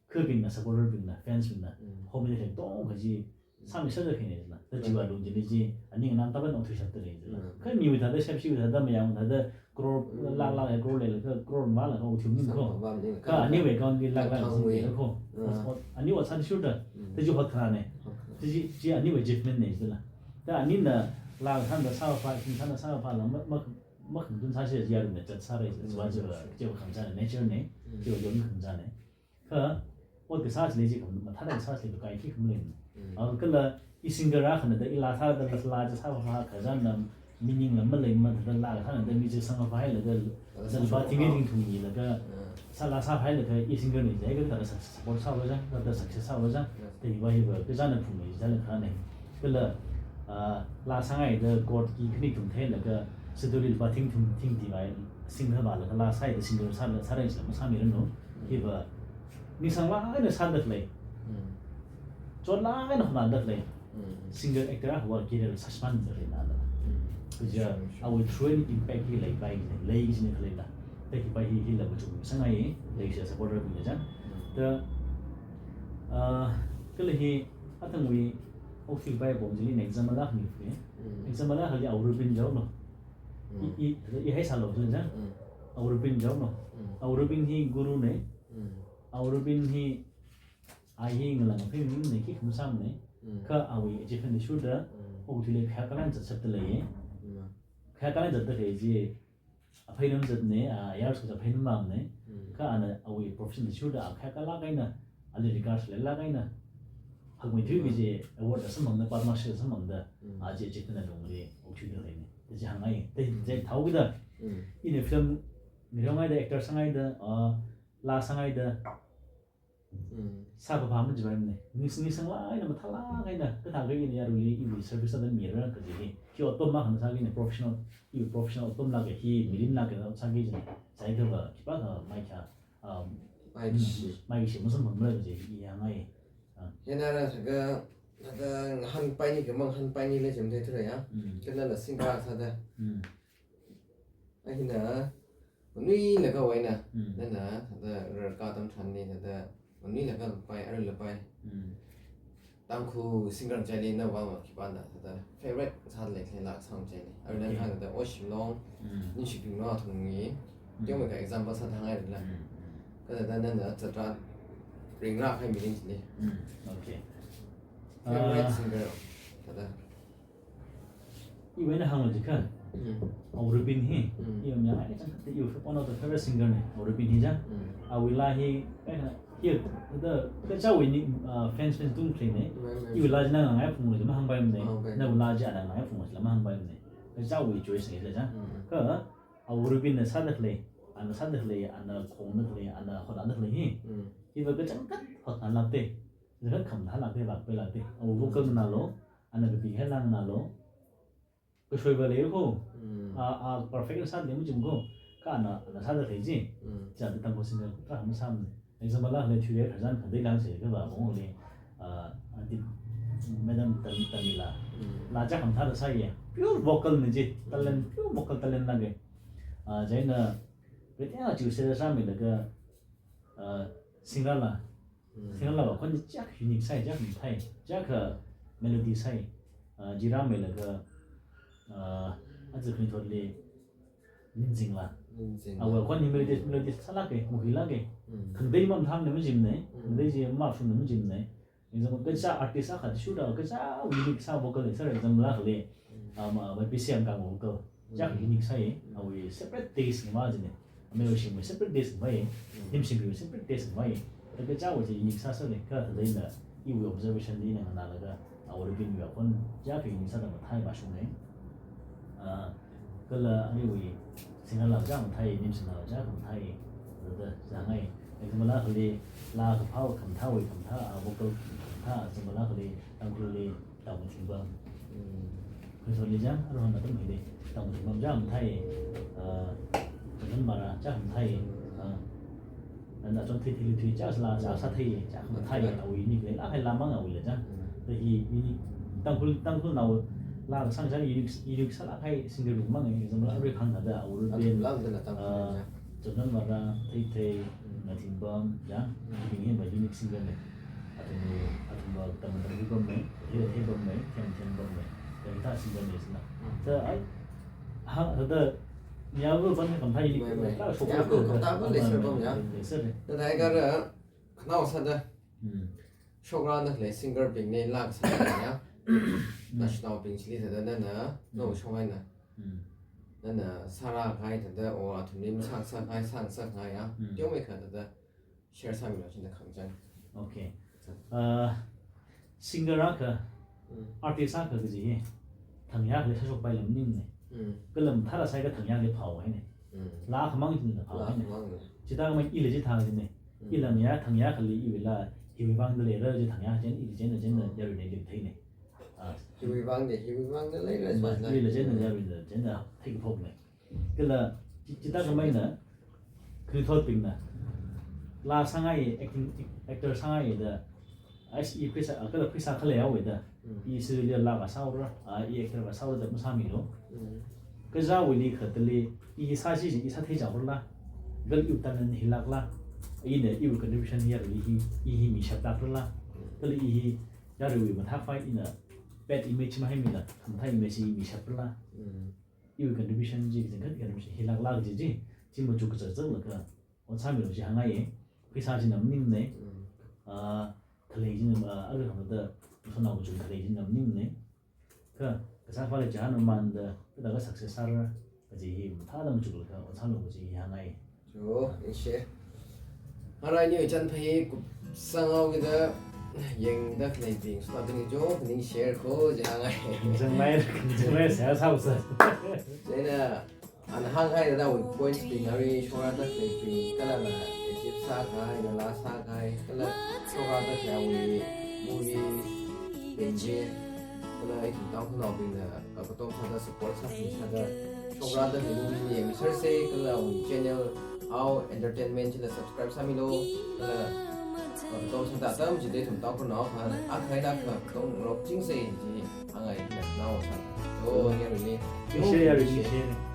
khabingna, supporter bingna, fans bingna, Mm. homili leng tong kaji, sāmi sāda khani zila. Da Mm. chiva lung chili chi, ani nganam taban okthuishapda lei zila. Mm. Kha miwui thāda, shepshiwui thāda, mayangwui thāda, crore, Mm. lakh lakh, crore leilaga, crore mala, okthuining ko. Sāma bam ni, Kha kha aniwui account li lakh lakh, thangwui. Singkho. Mm. Ot, ot, ani ot sāda shurda, Mm. da chi hotkhanāna. Hotkhanā. Da chi, chi aniwui achievement na zila. Da anina, Laa sāda sāpha, ithum sāda sāpha la ma, ma, makhangtun sāsi yarumna zat sāra, Mm. sāva chiva, Mm. chiva khangachāna, nature na, Mm. chiva yong khangachāna. Kha, ot kasā chili chi kham, mathāda kasā chili kaikhi kham lei. Mm. Awui kala, i singer akhana da, i laa sāda, laa, laa chi sāpha, kazanna, meaning la maleimana da, laa sāna da, mi chi sangpha hailaga, Laa zalba sāpha. Tingye tingthung milaga, Mm. sā laa sāpha hailaga, i singer na jiakha, thāda sa-, support sāva chang, thāda success sāva chang, Mm. da hiva hiva, kazanna phung na jilakha na. Kala, ah, laa sāngaida chord ki khani thum theilaga, sidoli lupā thing thum thing tivai, sing hava laga laa sāhaida singer sā, sāra jila masāmiranu. Mm. Hiva, ningsanglāk eina sāda khalei. Mm. Chotlāk eina hotnada khalei. Mm. Singer actor akhawui career sāshimānda khalei nala. Mm. Kaja, Sure, sure. awui true impact hi leipai, lei jina khalei la. Da hiva hi, hila machuk sāngai, leisha supporter bing chang. Mm. Da, ah, kala hi, athangwui, okthuipai pom chili example akhani. Mm. Example akhali Aurobin jaono. Mm. I, i, i hai sālo jang. Mm. Aurobin jaono. Mm. Aurobin hi guru na. Mm. Aurobin hi a hi ngalang aphei mi na khi kham sāmana. Mm. Kha awui achievement shurda, Mm. okathuili khayā kalan zat zatda lei. Mm. Khayā kalan zatda khalei chi, aphei nam zatna, a, yar sku aphei nam mamna. Mm. Kha ana awui profession shurda, a khayā kalāk eina, ali regard leilāk eina. Hakmeithui Mm. kaji award samphangda, Padma Shri samphangda, Mm. a chi achievement na lungli, okthuida leina. Da chi hāngngai, da chi Mm. thao kida. Mm. Ina film, ngirongaida, actor sāngaida, a, laa sāngaida, Mm. Sāpapam jivaimana. Ningsang, ningsanglāk eina mathālāk eina, kathā kha ina yaruli iwui service sāda mira kaji hi. Hi otpam akhana sāki na professional, iwui professional otpam lāka hi, mirin lāka sāki jina. Sāikha va, khipākha maikha, um, Maikashi. mm, maikashi masamphangmara kaji hi yāngai. Ah. Hina rāsākha, thāda ngahānpaini kha mangahānpaini lei jam thei thura ya. Mm. Kha nala singer sāda. Mm. Ahina, manuilakha vaina, Mm. nana, thāda rarkā atam tharanli, thāda, manuilakha pai, arila pai. Mm. Tangkhul singer chili nava ma khipāna, thāda, favorite sāda lei khalei laa sāng chili. Arila Okay. thāda, Oshimlong, Mm. Ningshibinglo athumwui, Mm. tiong ka example sāda hāngngaila. Mm, mm. Kha thāda nana, thāda, ringlāk kahai mirin chili. Mm, okay. Favorite Ah. singer, thāda. Iwui eina hānglu jiakha, Mm. Aurobin hi, Mm. iwui miyang eina chang kata iwui one of the favorite singer na, Aurobin hi chang. Mm. Awui laa hi, eh, hi, da, kachichāwui ni, ah, fans, fans tung khalei na. Right, right. Iwui laa china ngangai phunglu jila mahāngpaimana. Ah, okay. Nawui laa chi ana ngangai phunglu jila mahāngpaimana. Kachichāwui choice na jila chang. Mm. Kha, Aurobin na sāda khalei, ana sāda khalei, ana khongda khalei, ana hotnada khalei hi. Mm. Hiva kachangkhat hotnalākte. Kachangkhat khamathālākte, lākpailākte. Awui vocal nganālo, ana kapihai laa nganālo. Kashoiva lei ko. Mm. A, a perfect sāda lei majing ko. Kha ana, ana sāda khalei chi. Mm. Chida Tangkhul singer tarākha masāmana. Example la khalei Thuiya Khararchan khangatei laa sākha va mong le, ah, aunty Madam Tam-, Tamila. Mm. Laa chākhamathā sāya. Pure vocal na chi. Talent, Mm. pure vocal talent lāka. Ah, chieina, kati a chiusera sāmilaga, ah, singer la. Mm. Singer la va khon chak unique sāi, chak mathāi, chak, ah, melody sāi. Ah, chi rāmilaga, ah, aja khani thotli Ningjing la. Ningjing la. Awui khon hi melody, melody sālāka, muhilāka. Mm. Khangatei mamathāmana majimana, Mm. khangatei chi mamathāmana majimana. Example, kachichā artist akha shurda, kachichā unique sā vocal sāra example la khalei, Mm. um, uh, Y P C M kang vocal. Chak Mm. unique sāi, Mm. awui separate taste na majina. Amei Oshimwui separate taste na mai, Mm. Nimshingbingwui separate taste na mai. Kachichāwui chi unique sāsālei, kha thāda ina, iwui observation li ina nganālaga, Aurobin wui khon, chak unique sāda mathāi mashunga. Ah, kala aniwui, singer la chak mathāi, Nimshingbing la chak mathāi, thāda, thāda sāngai. Example la khalei, laa kaphā khamathāwui khamathā, ah, vocal khamathā, example la khalei, Tangkhulli, Tangkhul Thingbam. Mm. Kha thotli chang, aruihon atam hili, Tangkhul Thingbam chak mathāi, ah, Chondan Mara chak mathāi, ah, nana chon thei thei lui thui chak sāla, chak sāthei, chak mathāi, awui unique leilāk kahai laa mang awui la chang. Mm. Da hi unique, Tangkhul, Tangkhulnao laa kasang chang unique, unique sālāk kahai singerbing mang, example, arui hāngda Aurobin, Athum lam dana Tangkhul ah, chang. Chondan Mara, Theithei, Mm. Ngathingbam, ya, Mm. hibing hi va unique singer na. Athum, athum va Tamdan Ribam na, Thei, Theibam na, Them, Thembam na. Da hithā singer na sina. Mm. Da ai, ha, da, ya va van khamathā unique, Mai, mai. Kala shok Ya, ko, ko, khamathā va lei sir bam ya. Lei sir. Da thākha ra, khanao sāda. Mm. Shokra na khalei singerbing na laa sāda ya. National bing chili thāda nana, no shong eina. Mm. Nana sāra kahai thāda, o athumli masāngasak kahai, sāngasak kahai ya. Mm. Teomeikha thāda share sāmilu china khangachang. Okay. Uh, singer akha, Mm. artist akha kaji hi, thang akha li sāshokpai lam ning ne. Mm. Kala mathāda sāakha thang akha li phao hai ne. Mm. Laa akhamang china phao Laa hai ne. akhamang ne. Chithākhamei ila chithā chi ne. Mm. Ila ngayā thang akhali iwui laa, hiwui vang da leira chi thang akha china, ila china china Mm. yaruina ling thei ne. Ah. Hiwui vang da, hiwui vang da leira Ma, chi la. ila china Mm. yaruina china theiphok ne. Kala, chi, chithākhameina, khanuithotbingna, laa sāngai, acting, actor sāngai da, ai, i pheisā, a, kala pheisā khalei awui da, Mm. i sili laa kasā haora, a, i actor kasā haora da masāmilu. Mm. Kazāwuili khatāli, i hi sāsi chi, i sāthei chaorala, kala iwui talent hi lākla, ina iwui contribution hi yaruili hi, i hi mishap lākrala, kala i hi yaruiwui mathākhavai ina bad image mahaimila, khamathā image hi mishaprala. Mm. Iwui contribution chi, kachangkhat contribution hi lākla kaji chi, chi machuk kazakzak laga, ot sāmilu chi hāngngaiye, pheisā china maning ne, Mm. ah, khalei china, ah, arui khamada, masotnao kachungkha khalei china maning ne, kha, kasā phāli chihān mamānda, kathāda success sāra, kaji hi mathāda machuk laga, ot sālu kaji hi hāngngaiye. Jo, ningshi. Harai ni chan phai kup sangau kida, yangda khaleibing, suna bing jo, ningshi ko, jihāngai. Khanganglai, khanganglai, sāya sāusa. Chieina, ana hānghai da wui points bing, harai shokra da khaleibing, kala na, achieve sākahai, na laa sākahai, kala shokra da khalei movie bing je, kala ithum Tangkhulnaobingna, katom sāda support sāmi sāda, shokra da khaleibing yangmi sāra se, kala wui channel, Ao Entertainment chila subscribe sāmilu, kala, katom sāda atam chida ithum Tangkhulnao akha, akha eina akha, katongarok chingse chi, hāngngai hina nao sā. Oh, yaruili. Share, yaruili, share.